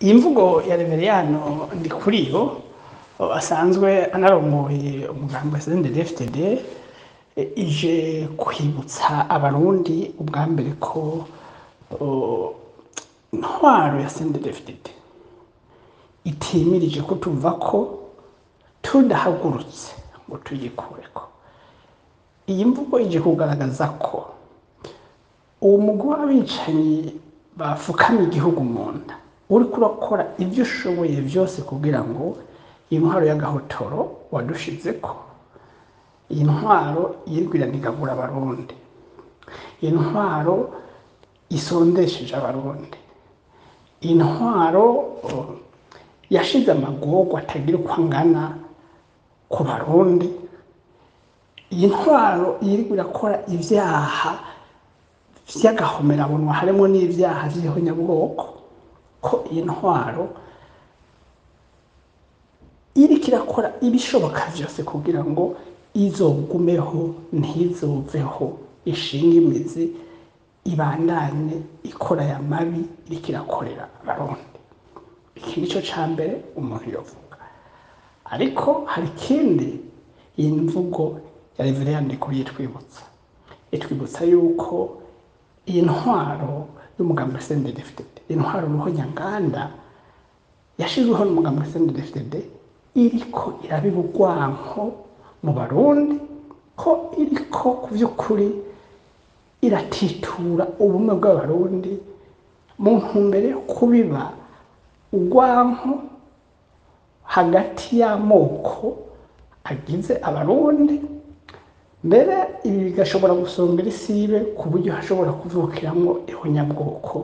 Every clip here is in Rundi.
Iyi mvugo ya Reveriyano Ndikuriyo asanzwe anarongoye umugambi wa CNDD-FDD ije kwibutsa Abarundi ubwa mbere ko intwaro ya CNDD-FDD itimirije ko tuva ko tudahagurutse ngo tuyikureko. Iyi mvugo ije kugaragaza ko uwo mugwi w'abicanyi bafukamye igihugu mu nda uriko urakora ivyo ushoboye vyose kugira ngo iyi ntwaro y'agahotoro wadushizeko, iyi ntwaro yirirwa iranigagura Abarundi, iyi ntwaro isondesheje Abarundi, iyi ntwaro yashize amagorwa atagira uko angana ku Barundi, iyi ntwaro yirirwa irakora ivyaha vy'agahomerabunwa harimo n'ivyaha vy'ihonyabwoko, ko iyi ntwaro iriko irakora ibishoboka vyose kugira ngo izogumeho, ntizoveho, ishinge imizi, ibandanye ikora aya mabi iriko irakorera Abarundi. Iki nico ca mbere umuntu yovuga. Ariko hari ikindi iyi mvugo ya Reveriyano Ndikuriyo itwibutsa. Itwibutsa yuko iyi ntwaro y'umugambi wa CNDD-FDD, intwaro ruhonyanganda yashizweho n'umugambi wa CNDD-FDD, iriko irabiba urwanko mu Barundi, ko iriko ku vy'ukuri iratitura ubumwe bw'Abarundi mu ntumbero yo kubiba urwanko hagati y'amoko agize Abarundi. Mbere ibi bigashobora gusongera isibe ku buryo hashobora kuvukiramwo ihonyabwoko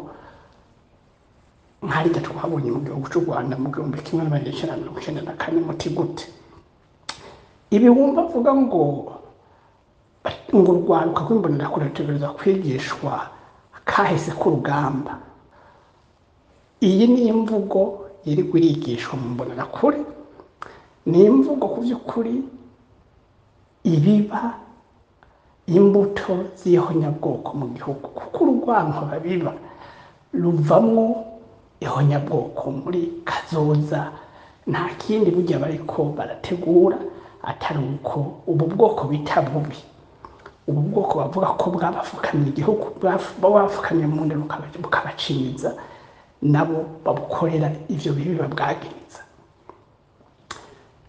nkarirya twabonye mu gihugu c'u Rwanda mu 1994. Muti gute? Ibi wumva avuga ngo urwaruka rw'imbonerakure rutegerezwa kwigishwa kahise k'urugamba, iyi ni imvugo yirirwa irigishwa mu mbonerakure, ni imvugo ku vy'ukuri ibiba imbuto z'ihonyabwoko mu gihugu, kuko urwanko babiba ruvamwo ihonyabwoko muri kazoza. Nta kindi burya bariko barategura atari uko ubu bwoko bita bubi, ubu bwoko bavuga ko bwabafukamye igihugu, bwabafukamye mu nda bukabacinyiza, nabo babukorera ivyo bibi babwagiriza.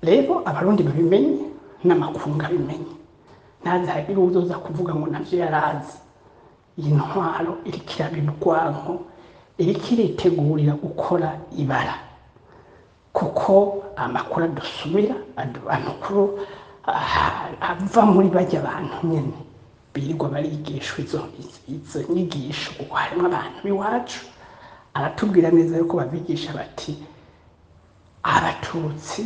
Rero Abarundi babimenye n'amakungu abimenye, ntaze hagire uwuzoza kuvuga ngo ntavyo yarazi. Iyi ntwaro iriko irabiba urwanko, iriko iritegurira gukora ibara, kuko amakuru adusumira, amakuru ava muri barya bantu nyene birirwa barigishwa izo nyigisho, kuko harimwo abantu b'iwacu, aratubwira neza yuko babigisha bati Abatutsi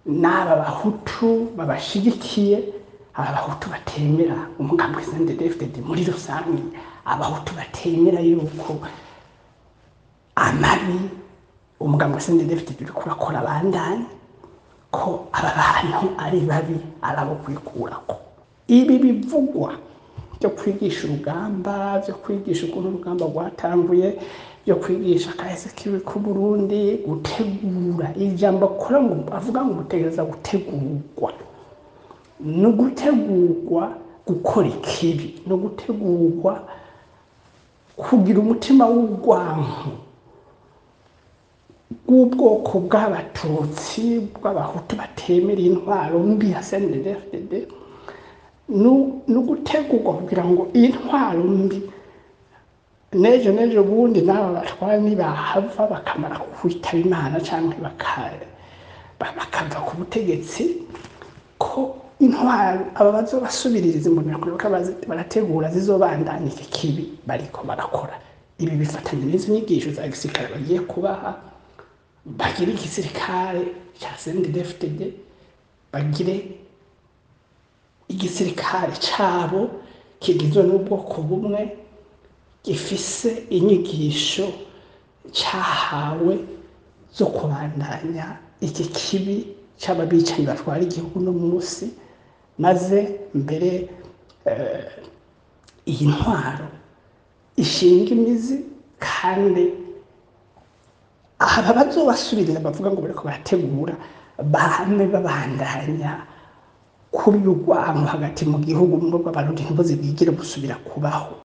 n'aba Bahutu babashigikiye, aba Bahutu batemera umugambi wa CNDD-FDD muri rusange, Abahutu batemera yuko amabi umugambi wa CNDD-FDD uriko urakora abandanya, ko aba bantu ari babi, ari abo kwikurako. Ibi bivugwa byo kwigisha urugamba, byo kwigisha ukuntu urugamba rwatanguye, byo kwigisha kahise kibi k'Uburundi, gutegura ijambo akora ngo avuga ngo mutegereza gutegurwa, ni ugutegurwa gukora ikibi, ni ugutegurwa kugira umutima w'urwanko bw'ubwoko bw'Abatutsi, bw'Abahutu batemera intwaro mbi ya CNDD-FDD, ni ugutegurwa kugira ngo iyi ntwaro mbi n'ejo n'ejo bundi n'aba batwara nibahava bakamara kwitaba Imana canke bakava ku butegetsi, ko intwaro aba bazobasubiririza imbonerakure barategura zizobandanya iki kibi bariko barakora. Ibi bifatanye n'izo nyigisho za gisirikare bagiye kubaha, bagire igisirikare ca CNDD-FDD, bagire igisirikare cabo kigizwe n'ubwoko bumwe, gifise inyigisho cahawe zo kubandanya iki kibi c'ababicanyi batwara igihugu no musi, maze mbere iyi ntwaro ishinga imizi kandi Aba bazobasubirira bavuga ngo bariko barategura bame babandanya kuba urwanko hagati mu gihugu, ubumwe bw'Abarundi ntibuze bwigire busubira kubaho.